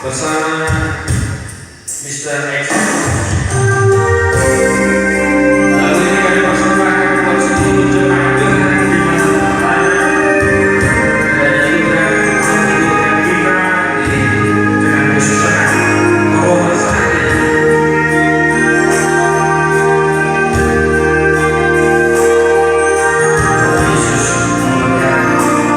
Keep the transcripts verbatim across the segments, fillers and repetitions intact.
Bersama Mister X. Lagu ini kami persembahkan buat seluruh jemaat Tuhan di mana berada. Kiranya Tuhan menghibur kita di tengah kesusahan corona saat ini. Yesus memberkati.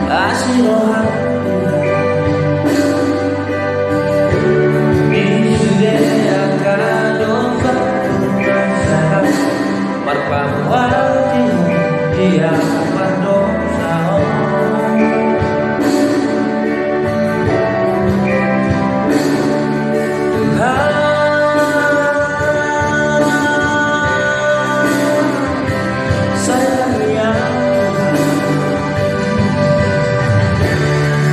Asi roham, Tuhan, di sude angka domba-domba sahat, marpamuati di angka pardosa on. Tuhan, sayangi au, Tuhan.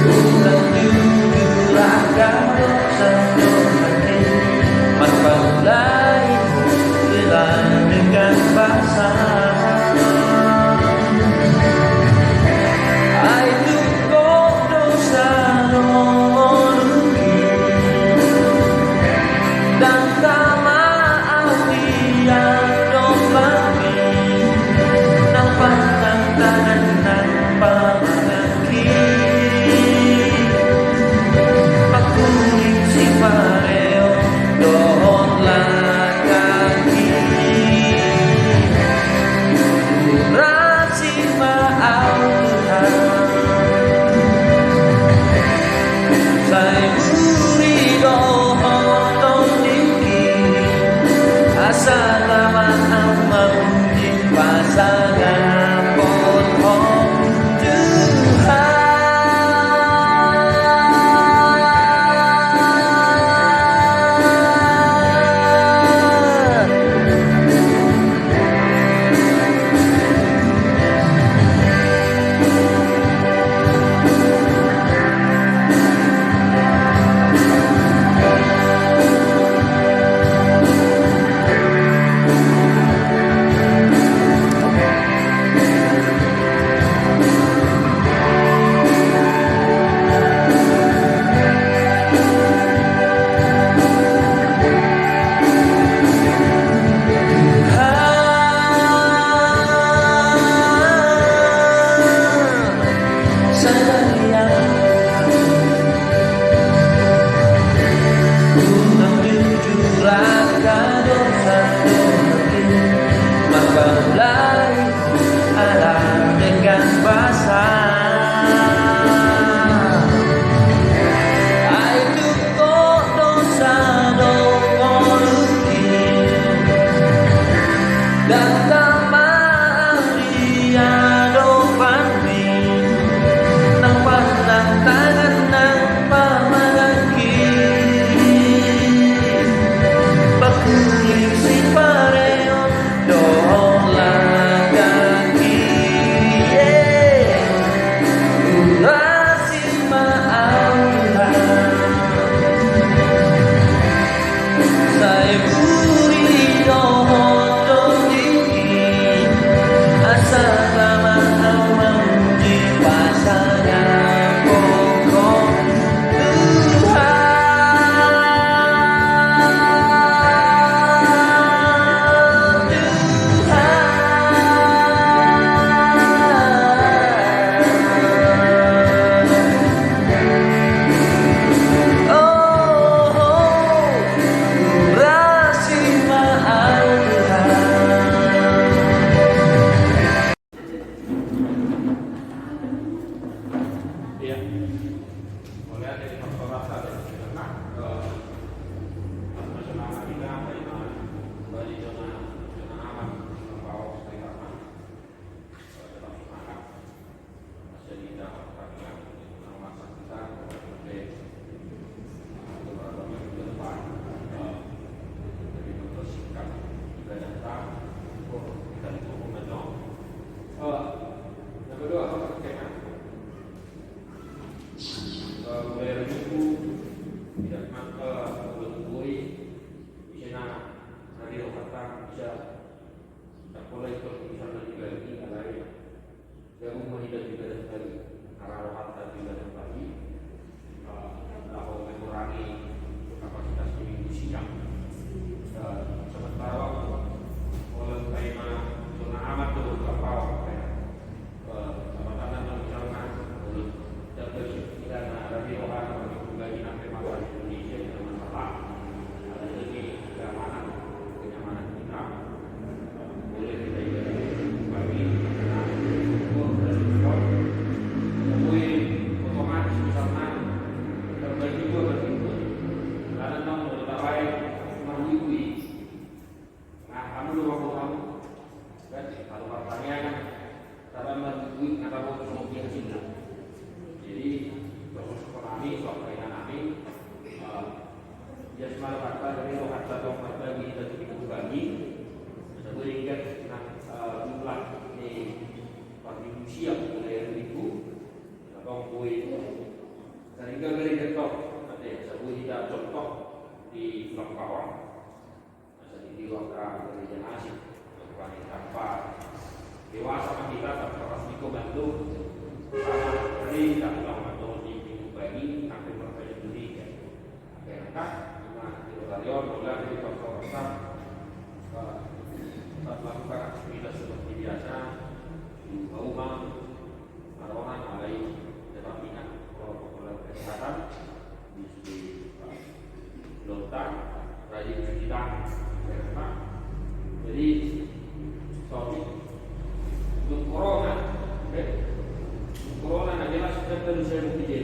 Saya mau kerja.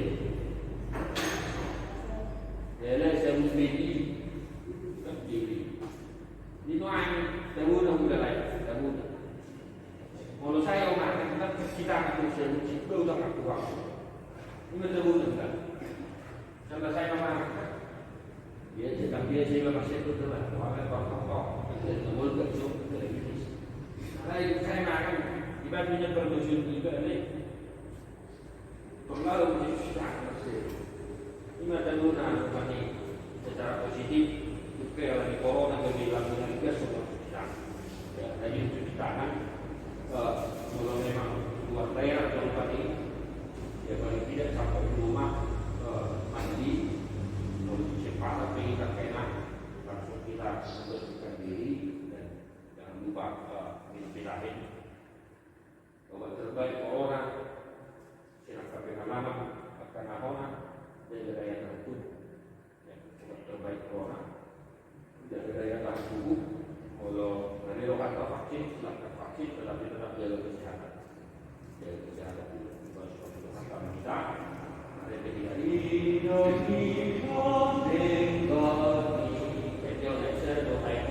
Ya, lah, saya mau beli. Di nuaeng tabona, udah lah, tabona. Kalau saya orang, kita, kita akan terus, saya mau cipta udah aku. Ini tabona, udah. Selesai, mama. Ya, saya tak biasa, saya masih itu, tuh, lah. Orang kan, orang, orang. Saya nggak mau, nggak, so, nggak, gitu. Nah, saya makan, ibaratnya permusuhan juga, nih. Perlalu mencuci tangan, masih. Ima tabona, rupani, secara positif, supaya lagi corona, jadi lagu yang gas, semua cuci tangan. Ya, jadi cuci tangan, eh, kalau memang keluar daerah, kalau tadi, ya, paling tidak sampai di rumah, eh, mandi, lalu cuci tangan, pengikat kena, langsung kita membersihkan diri, dan jangan lupa, eh, minum vitamin. Obat terbaik corona, silahkan penalaman, akan ahona, dan daya tahan tubuh. Ya, obat terbaik corona. Jaga daya tahan tubuh. Kalau dari rohata vaksin, silahkan vaksin, tetapi tetap jaga kesehatan. Jaga kesehatan dulu. Bukan seperti itu, kan, kita. Ada yang tidak, tidak, tidak, tidak, tidak, tidak, tidak, tidak, tidak, tidak, tidak,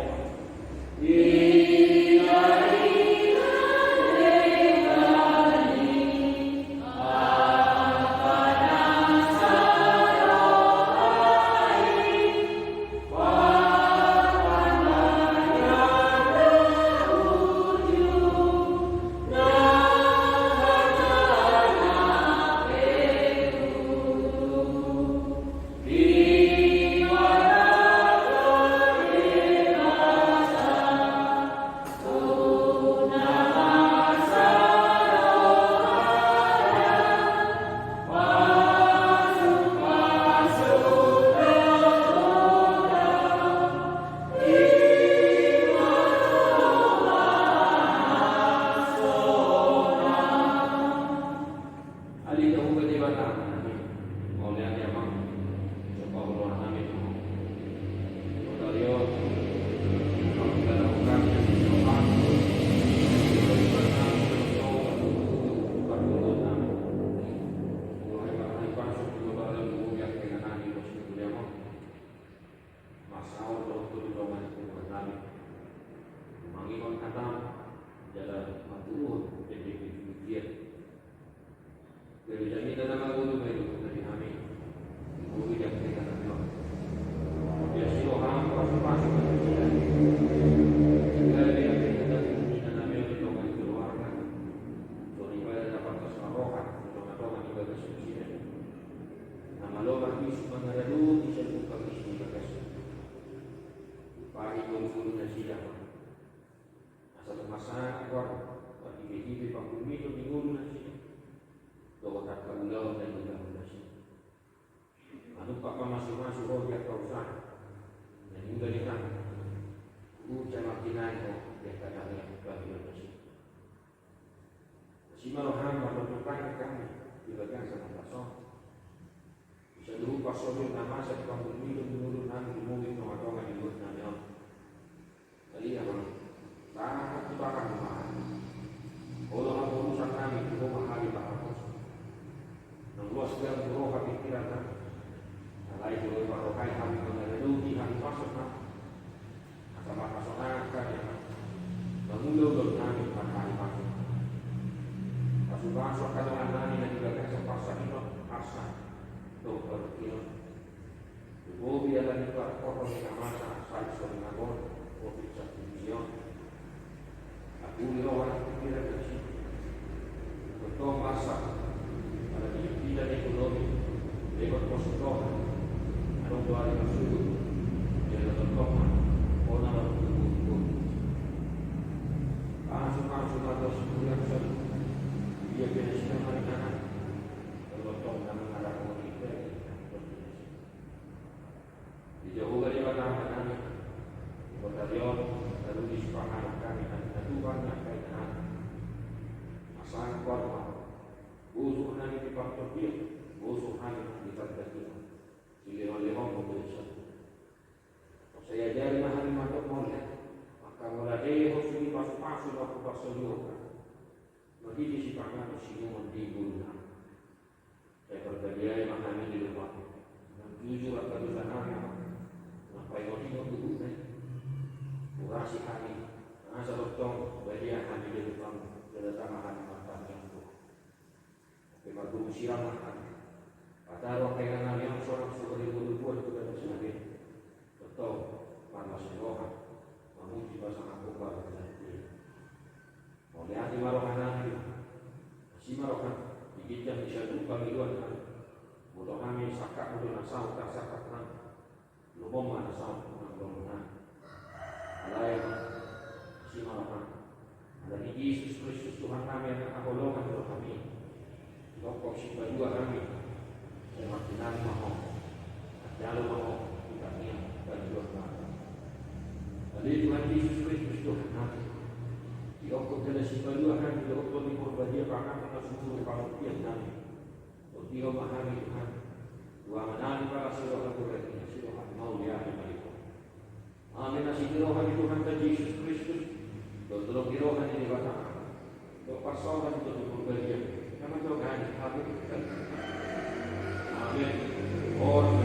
Asa tumasan, uar, marhibehibe panggumiton ni ngolu nasida. Dohot angka ulaon na niulahon nasida. Manumpak mamasumasu ro di angka usaha na niula ni hami. Uja martinai ro di angka dame na niula nasida. Asi ma roham martontukan hami di bagasan na pason. Di saluhut parsogot na masa di panggumiton ni ngolu nami di tongatonga ni luat nami on. Jadi, apa? Sahat tu bakar rumah. Olo haporusan nami tu rumah hami bakar pos. Nang luas ganggu roha pikiran nami. Alai tu roha rohai hami mangaradoti hami pasok nami. Asa marhasonangan hami. Mangula ulaon nami marhari pasok. Pasupasu angka dongan nami na di bagasan parsahiton, arsak dohot parungkilon. Bobi ala ni parkohon ni na masa, sai songon na gol, bobi satu milion. Aku di roha na pikiran na si. Betul masa, ala ni kita ni ekonomi, lewat pos roha. Adong dua hari masuk, dia dapat roha, kona lalu tunggu. Langsung, langsung, langsung, langsung, langsung. Dia kena siapa di kanan. Kalau kau nama ada kau di Di Jahowa Debata Amanami, di kota on, lalu di sipanganon hami na pinatupa ni angka inanami. Asa Ho ma, bosok hami di partondion, bosok hami di pardagingon, silehonlehonMu do i. Sai ajari ma hami mandok mauliate, mangkaholehon sude pasupasu na huparsogot, marhite sipanganon sinuan di ngolunami. Mardomu sirang ma hami. Pataru angka inganami on sonang so baribu-ribuan tu bagas na be. Tongtong marlas ni roha mamuji pasangaphon bagas na be. Mauliate ma rohanami. Asi ma roham di ginjang ni saluhut pangidoannami. Boto hami sangkapmu do na saut tarsangkap nami. Lomom ma na saut tu hangoluan nami. Alai asi ma roham. Ala ni Jesus Kristus Tuhannami, Anak na holongan do hami. Dihophop Sipaluahami. Sai martinangi ma Ho. Manjalo ma Ho di tangiang pangidoannami. Ale Tuhan Jesus Kristus Tuhannami, dihophop jala Sipaluahami, dihophop ni Parbadia panganon na sumurung pangortiannami. Tondi Ho ma hami Tuhan. Tu Amanami, pala si Roha Guru i, asi roham, mauliate ma di Ho. Amen. Asi ni roha ni Tuhanta Jesus Kristus, dohot holong ni roha ni Debata Ama, dohot parsaoran ni Tondi Porbadia, na mandongani hami. Amen. Ora